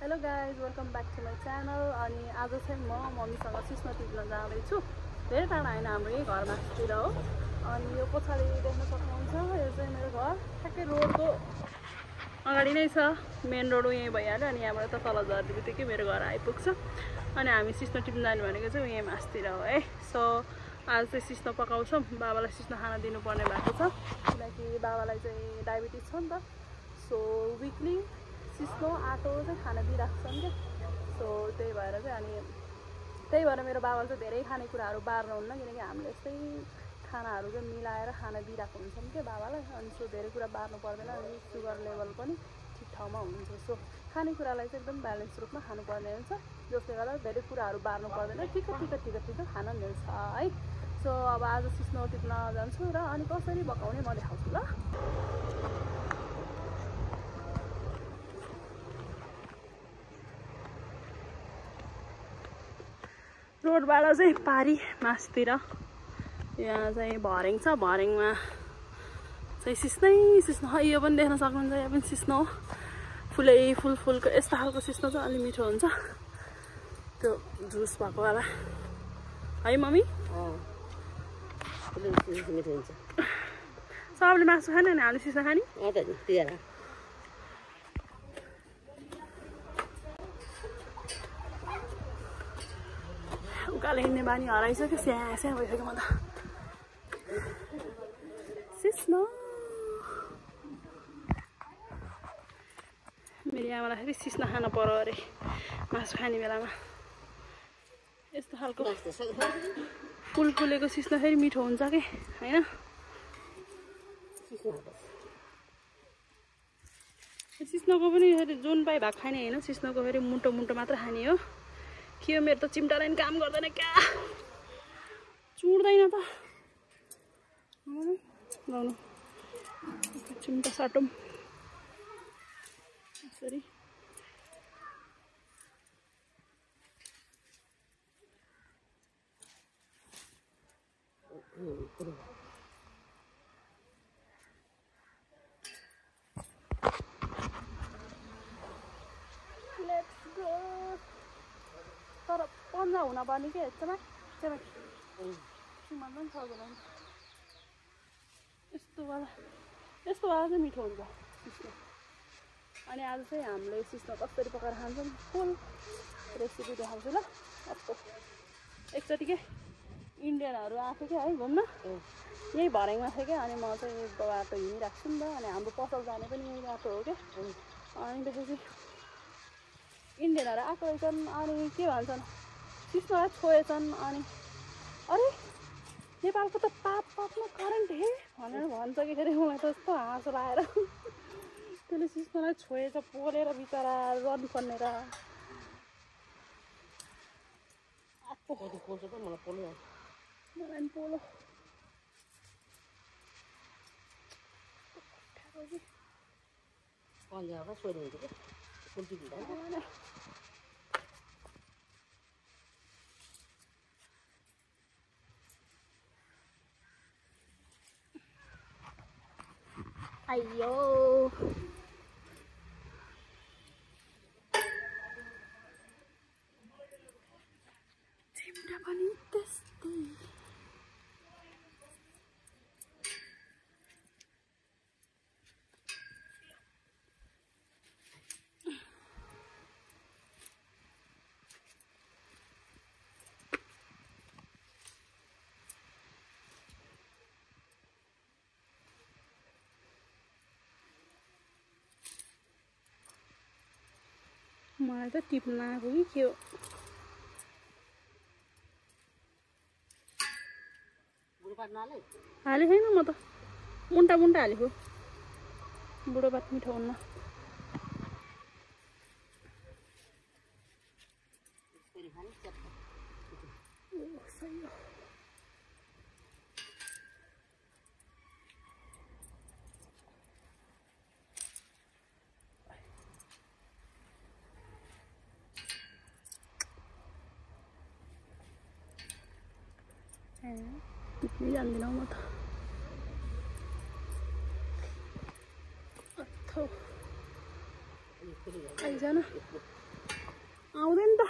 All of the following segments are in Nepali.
Hello guys, welcome back to my channel. अनि आज चाहिँ म मम्मीसँग सिस्नो टिप्न जाँदैछु। धेरै टाढा होइन, हाम्रो यही घर माथितिर हो। अनि यो पछाडि देख्न सक्नुहुन्छ, यो चाहिँ मेरो घर ठ्याक्कै रोडको अगाडि नै छ। मेन रोड यहीँ भइहाल्यो। अनि यहाँबाट त तल झर्ने बित्तिकै मेरो घर आइपुग्छ। अनि हामी सिस्नो टिप्न जाने भनेको चाहिँ यहीँ मासतिर हो है। सो आज चाहिँ सिस्नो पकाउँछौँ। बाबालाई सिस्नो खाना दिनुपर्ने भएको छ, किनकि बाबालाई चाहिँ डायबिटिज छ नि त। सो विकली सिस्नो आटो चाहिँ खाना दिइराख्छन् क्या। सो त्यही भएर मेरो बाबाले चाहिँ धेरै खानेकुराहरू बार्नुहुन्न, किनकि हामीले यस्तै खानाहरू चाहिँ मिलाएर खाना दिइरहेको हुन्छौँ क्या बाबालाई। अनि सो धेरै कुरा बार्नु पर्दैन, अनि सुगर लेभल पनि ठिक ठाउँमा हुन्छ। सो खानेकुरालाई चाहिँ एकदम ब्यालेन्स रूपमा खानुपर्ने हुन्छ, जसले गर्दा धेरै कुराहरू बार्नु पर्दैन, ठिक खान मिल्छ है। सो अब आज सिस्नो टिप्न जान्छु र अनि कसरी पकाउने म देखाउँछु ल। रोडबाट चाहिँ पारी मासतिर यहाँ चाहिँ भर्याङ छ। भर्याङमा चाहिँ सिस्नो यो पनि देख्न सक्नुहुन्छ। यहाँ पनि सिस्नो फुलको यस्तो खालको सिस्नो चाहिँ अलि मिठो हुन्छ, त्यो जुस भएको वाला है मम्मी। मिठो हुन्छ। सबले मासु खाने अनि हामीले सिस्नो खाने। उकालो हिँड्ने बानी हराइसक्यो, स्या भइसक्यो म त। सिस्नो मेरो आमालाई फेरि सिस्नो खान पर्यो अरे मासु खाने बेलामा। यस्तो खालको फुलेको सिस्नो फेरि मिठो हुन्छ कि होइन। सिस्नोको पनि फेरि जुन पाइ भाग खाने होइन, सिस्नोको फेरि मुन्टो मात्र खाने हो। के हो, मेरो त चिम्टा लाइन काम गर्दैन क्या, चुड्दैन त। लाउनु चिम्टा साटौँ यसरी। Let's go. तर पन्जा हुन पर्ने के यस्तोमा सिमन पनि सक्दैन। यस्तो वाला चाहिँ मिठो हुन्छ सिस्नो। अनि आज चाहिँ हामीले सिस्नो कसरी पकाएर खान्छौँ फुल रेसिपी देखाउँछु ल। अब एकचोटि के इन्डियनहरू आएको क्या है घुम्न, यही भर्याङमा थियो क्या। अनि म चाहिँ बाटो हिँडिरहेको छु नि त। अनि हाम्रो पसल जाने पनि यही बाटो हो क्या। अनि त्यसपछि इन्डियनहरू आएको रहेछन्। अनि के भन्छन्, सिस्नोलाई छोएछन्। अनि अरे नेपालको त पापमा करेन्ट हे भनेर भन्छ कि फेरि। मलाई त यस्तो हाँस लाएर त्यसले सिस्नोलाई छोएछ, पोलेर बिचरा रन पर्नेर। मलाई पोलो अय्यो चिम्टा पनि त्यस्तै। मलाई त टिप्न आएको कि के हो। हाले छैन म त, मुन्टा हालेको। बुढो पात मिठो हुन्न। जान्दिनँ म त। आइज न। आउँदैन त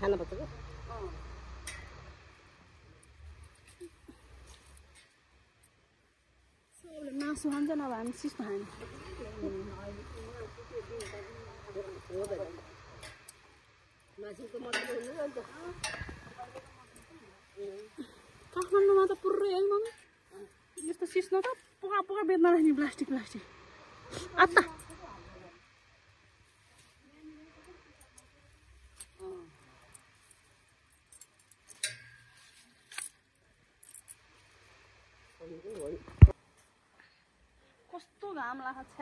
खाना पर्छ क्या सबले मासु खान्छ नभए हामी सिस्नो खाने मासुको मतलब हुँदैन नि त काठमाडौँमा त पुरै है मम्मी यस्तो सिस्नो त पोका पोका बेच्न राख्ने प्लास्टिक आत्ता कस्तो घाम लाग्छ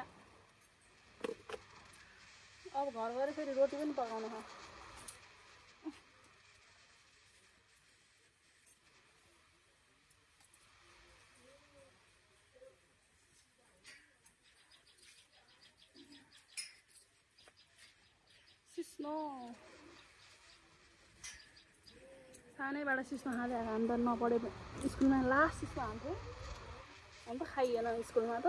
अब घर गएर फेरि रोटी पनि पकाउनु छ सिस्नो सानैबाट सिस्नो खाँदै आएको हामी त नपढे स्कुलमा लास्ट सिस्नो खान्थ्यो हामी त खाइएन स्कुलमा त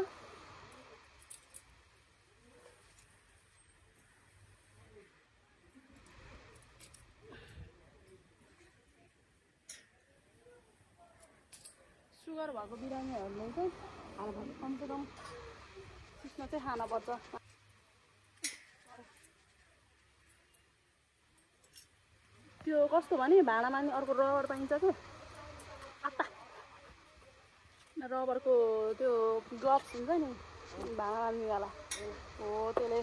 सुगर भएको बिरामीहरूले चाहिँ कमसेकम सिस्नो चाहिँ खानुपर्छ त्यो कस्तो भने भाँडामा नि अर्को रबर पाइन्छ क्या आत्ता रबरको त्यो ग्लोभ्स हुन्छ नि भाँडा मार्नेवाला हो त्यसले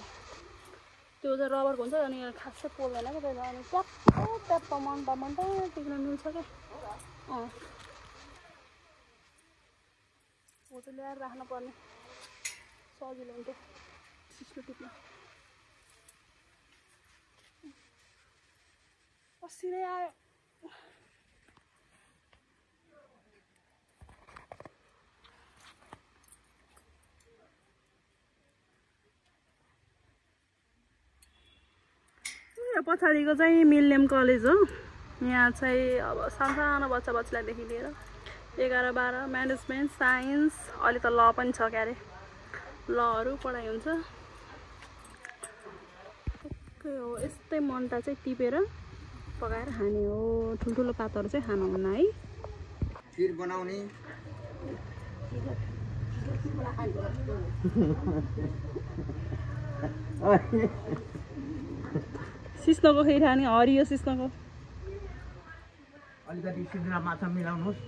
त्यो चाहिँ रबरको हुन्छ अनि खासै पोल्दैन क्या त्यसले अनि ट्याप्प मन्टा टिक्न मिल्छ क्या हो त्यो ल्याएर राख्नुपर्ने सजिलो हुन्छ सिस्नो टिप्न कसिरै आयो पछाडिको चाहिँ मिलेनियम कलेज हो यहाँ चाहिँ अब सानो बच्चादेखि लिएर 11-12 म्यानेजमेन्ट साइन्स अहिले त ल पनि छ क्यारे लहरू पढाइ हुन्छ हो यस्तै मन्टा चाहिँ टिपेर पकाएर खाने हो ठुल्ठुलो पातहरू चाहिँ खानुहुन्न है खिर बनाउने सिस्नोको खिर खाने हरियो सिस्नोको अलिकति सिद्रा माछा मिलाउनुहोस्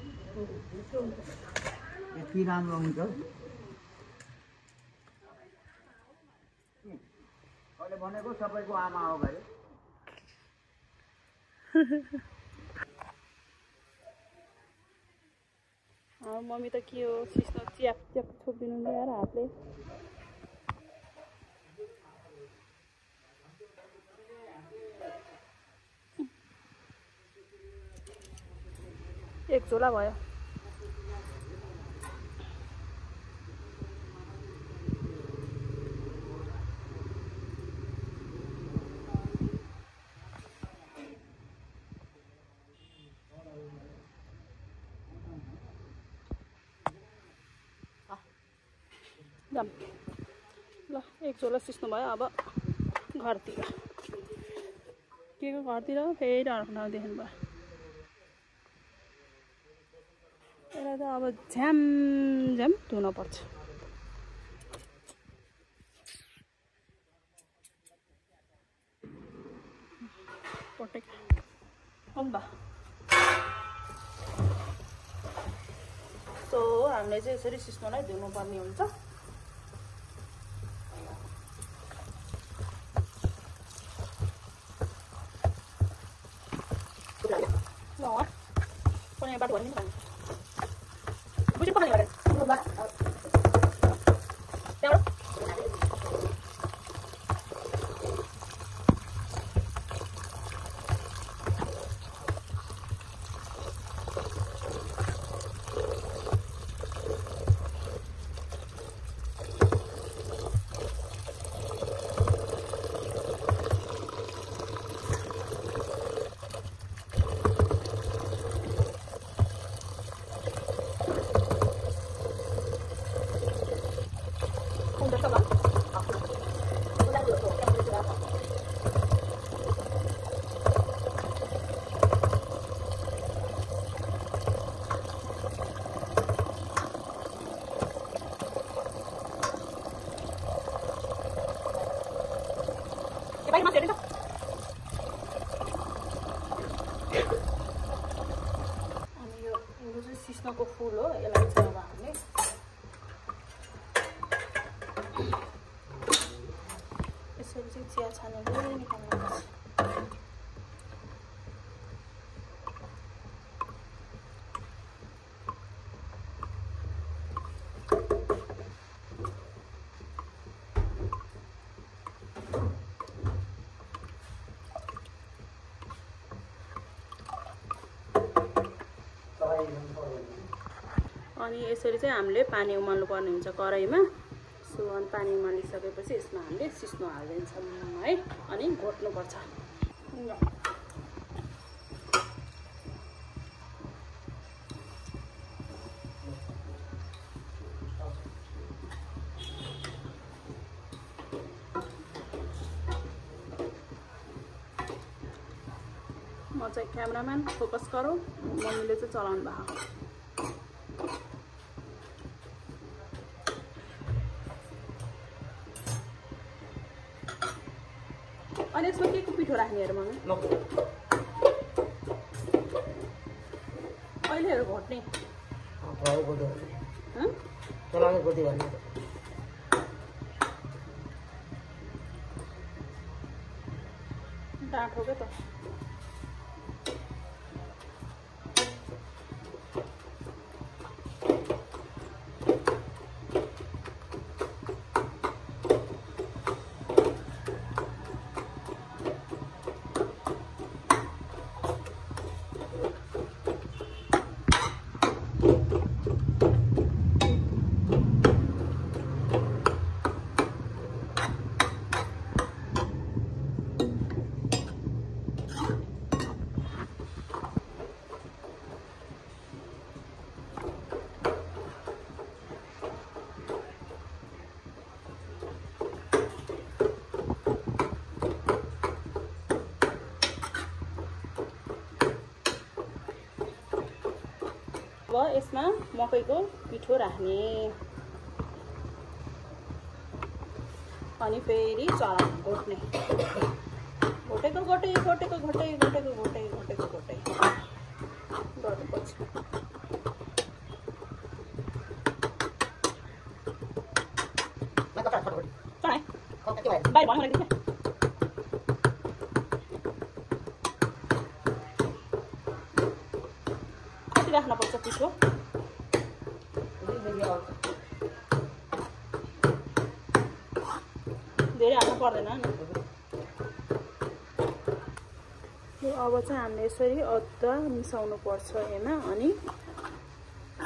यति राम्रो हुन्छ अहिले भनेको सबैको आमा हो भाइ मम्मी त के हो सिस्नो च्याप छोपिदिनु ल्याएर हातले एक झोला भयो ल एक झोला सिस्नो भयो अब घरतिर के को घरतिर फेरि अर्को ठाउँ देख्नु भयो यसलाई त अब झ्याम धुनुपर्छ पटेक अन्त सो हामीले चाहिँ यसरी सिस्नोलाई धुनुपर्ने हुन्छ बाटो भन्ने पनि बुझ्नु पर्ने गरेर अनि यो चाहिँ सिस्नोको फुल हो, यसलाई चाहिँ अब हामीले यसरी चाहिँ चिया छानेर निकाल्नुपर्छ। अनि यसरी चाहिँ हामीले पानी उमाल्नु पर्ने हुन्छ कराईमा। सो अनि पानी उमालिसकेपछि यसमा हामीले सिस्नो हालिदिन्छौँ है, अनि घोट्नुपर्छ। म चाहिँ क्यामेराम्यान, फोकस गरौँ, मम्मीले चाहिँ चलाउनु भएको। अनि यसमा के को पिठो राख्ने हेर मम्मी? कहिलेहरू घोट्ने? डाँठो क्या त। अब यसमा मकैको पिठो राख्ने, अनि फेरि चलाउनु घोट्ने। घोटेको घोटे घोटेको घोटे घोटेको घोटे घोटेको घोटे गर्नुपर्छ। बाहिर भन्नु लाग्दैन। कति राख्नुपर्छ पिठो? धेरै हाल्नु पर्दैन नि। अब चाहिँ हामीले यसरी अदुवा मिसाउनु पर्छ यसमा, अनि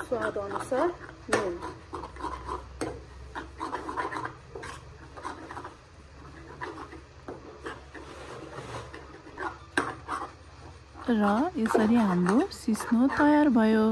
स्वाद अनुसार नुन। र यसरी हाम्रो सिस्नो तयार भयो।